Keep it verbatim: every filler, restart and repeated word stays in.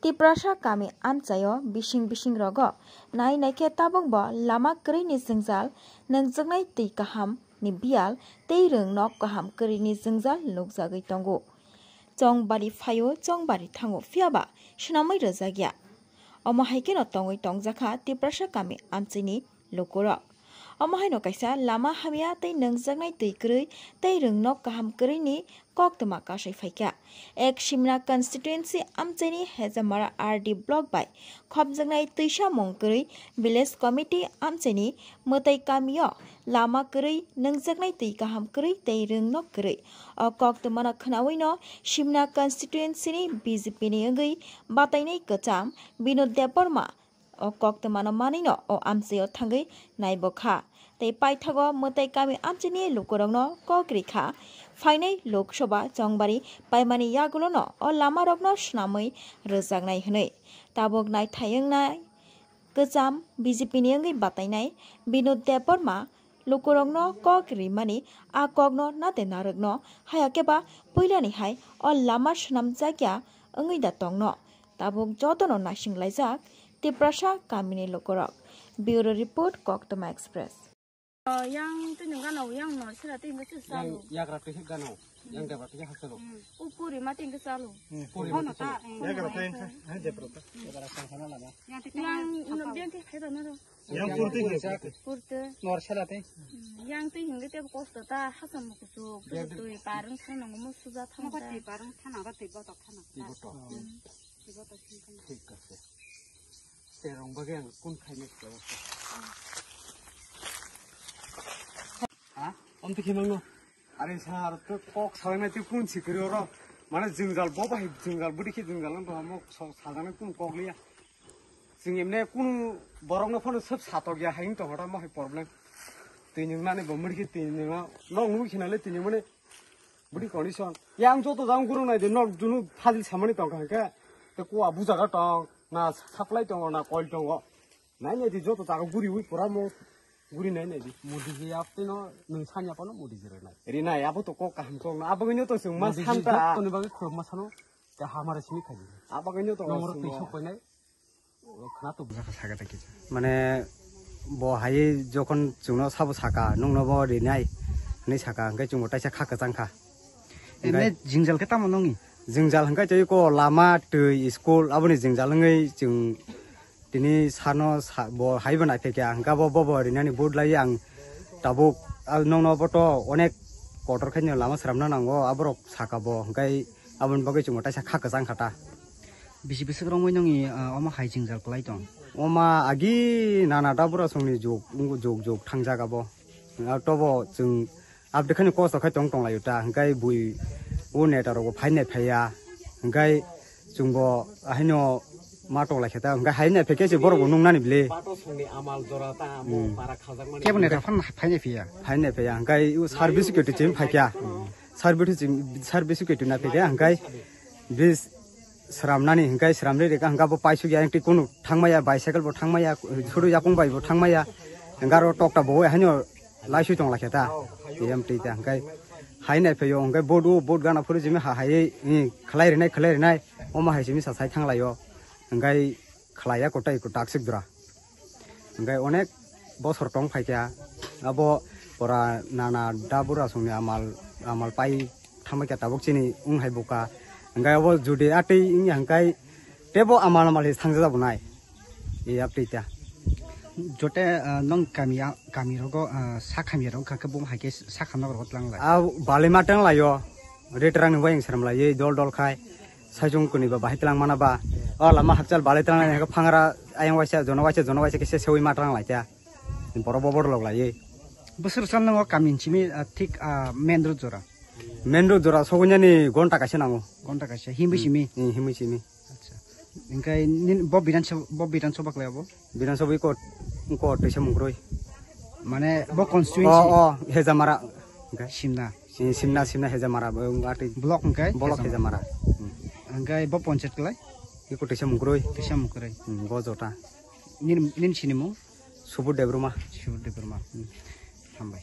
Tiprasa kami amchaio bising bising rogo nai naikhe tabukbo lama kwrwini jwngjal, nwngjwknai twi kaham ni biyal tei rwng nok kaham kwrwini jwngjal nukjagwi tongo. Chongbari phaio chongbari thango phiyaba swnamwi rwjakya. Omo hai kheno tongwi tongjakha Tiprasa kami amchaini lukurok. Omo haino kaisa lama hamya tei nungjaknai twi kwrwi tei rwngnok kaham kwrwini koktwma kasui phaikha. Ek Simna constituency amchaini Hejamara R D block bai khopjaknai twisa mung kwrwi village committee amchaini mwtai kamio lama kwrwi, nungjaknai twi kaham kwrwi tei rwngnok kwrwi. O koktwmano khwnawino Simna constituency ni B J P ni wngwi batainai kwcham Binod Debbarma o koktwmano manwino o amchaio thangwi naibokha. Tei paithago mwtai kami amchaini lukurokno kok rikha, phainai Lok Sabha chongbari paimani yagulono o lamarokno swnamwi rwjaknai hwnwi. Tabuk naithai wngnai kwcham B J P ni wngwi batainai Binod Debbarma lukurokno kok rimani, a kokno nate narwkno, haya khe ba puilani hai o lama swnamjakya wngwi da tongno. Tabuk jotono naisinglaijak Tiprasa kamini lukurok. Bureau Report, Koktwma Express. Yang tini gana yang no sira tini ke Yang salu. Yagra twi gano, yang debra twi hasalo. Upuri ma tini ke salu. Puri Hono ma ta. Yagra twi, ha, debra twi. Yagra twi sana lama. Yang no biang ke kheda na ro. Yang purti hai. Purte. Nor sela tei. Yang twi hinge te kosto ta hasam kusu. Yang twi parang thana mo suja thang. Mo twi parang thana ga twi botok thana. Twi botok. Twi botok thang. Thik ase. Terong bage ang kun khai ne. Ha? Om twi khimang no. Are sir, to kok salai nai twi kun sikri oro. Mane jwngjal bo bai jwngjal budi khe jwngjal no mo sajana kun kok liya. Chwng emne kunu borokno phano swk satok ya, hayung tongkha ta, mo hai problem. Twi nwngnani bo murikhe twi nwngna, nok nugwi khe nale twi nwngnani budi condition. Yang joto jang guru nai de, nok junu phajil samani tongkha hwnkhe, te kuwa bujaga tong, na supply tongo, na coil tongo. Nai nai di joto jaga guriwi pura mo guri nai nai di. Modi je yapte no, nwng sanya pano modi je rinai. Rinai, abo to kok kaham kok no, abo gino to chwng ma santa. Modi je joto ni bagwi khuluk ma sano, te hamare simi khaji. Abo gino to nongro twi sok koinai. Mane bo hai jokhon chwngno sabo saka, "Nwngno bo rinai," hwnwi saka, hwnkhe chwngbo taisa kha kwchang kha. Emne hwnkhe jwngjal khe tamo nongni? Jwngjal hwnkhe tei ko lama, twi, school aboni jwngjal wngwi chwng tini sano sa-, bo haibo naiphaikha, hwnkhe abo bobo rinani vote lai ang tabuk, ah, nongno bo to onek kotor khaino lama swnamna nango, aborok saka bo, hwnkhe aboni bagwi chwngbo taisa kha kwchang kha ta. Bisi bwswk romwi nongni, ah, omo hai jwngjal kwlai tong? Oma agi nana da bura songni jog, jog, jog thangjak abo. Ah, tobo chwng abde khani kosto khai tong tong laio ta, hwnkhe bui o neta rok bo phai nai phaiya, hwnkhe chwngbo haino ma tong lai khe ta, hwnkhe hai nai phaikhe se borok bo nung nani bile. Pato songni amal jora ta amo para khajak mani. Kebo neta phan phai nai phiya? Phai nai phaiya, hwnkhe o service ke tichim phaikya. Service, service ke tina phaikya, hwnkhe bis sramnani hwnkhe sramri rika hwnkhe bo paisuk ya, tei kunu thangmaya, bicycle bo thangmaya, suru yakung bai bo thangmaya, hwnkhe aro tokta bo haino laisui tong lakha ta, tiyam twi ta hwnkhe hai nai phaio, hwnkhe boat o, boat gana phuru jimi ha hai, i, khlai rinai, khlai rinai, omo hai simi sa sai thang laio, hwnkhe khlai ya kotai ko taksik dura. Hwnkhe onek bosor tong phaikha, abo pora nana da bura songni amal, amal pai thangbaikha tabuk chini wng hai buka. Hwnkhe abo judi atwi wngya hwnkhe tebo amal amal hi thangjajabu nai. E yaptwi ta. Jote, ah, nong kami ya, kami rogo, ah, sak hamya rok kha khe bo hai khe sak hamna rok tlang lai. A balai ma tang laio. Retrang ni wayang seram lai dol dol khai. Saichung kuni ba bahai tlang mana ba. O lama hakchal balai tlang lai, phangra ayang waisa, jono waisa, jono waisa khe se sewi ma tlang lai ta. Borok bo borok lok lai. Bwswk sal nango kami simi, ah, thik, ah, main road jora. Main road jora sogwi nani gonta kaisa nango. Gonta kaisa, himwi simi? Hmm, himwi simi. Acha. Hwnkhe nini bo Bidhan Sabha, bo Bidhan Sabha khlai abo? Bidhan Sabha ko, ko twisa mungkroi. Mane bo constituency? O, o, Hejamara. Hwnkhe? Simna. Si-, Simna, Simna Hejamara, bo wng atwi. Block hwnkhe? Block Hejamara. Hejamara. Hmm. Hwnkhe bo panchayat khlai? Iko twisa mungkroi. Twisa mungkroi. Hmm, bo jota. Nini, nini sinimung? Subur Debbarma. Subur Debbarma. Hmm. Hambai.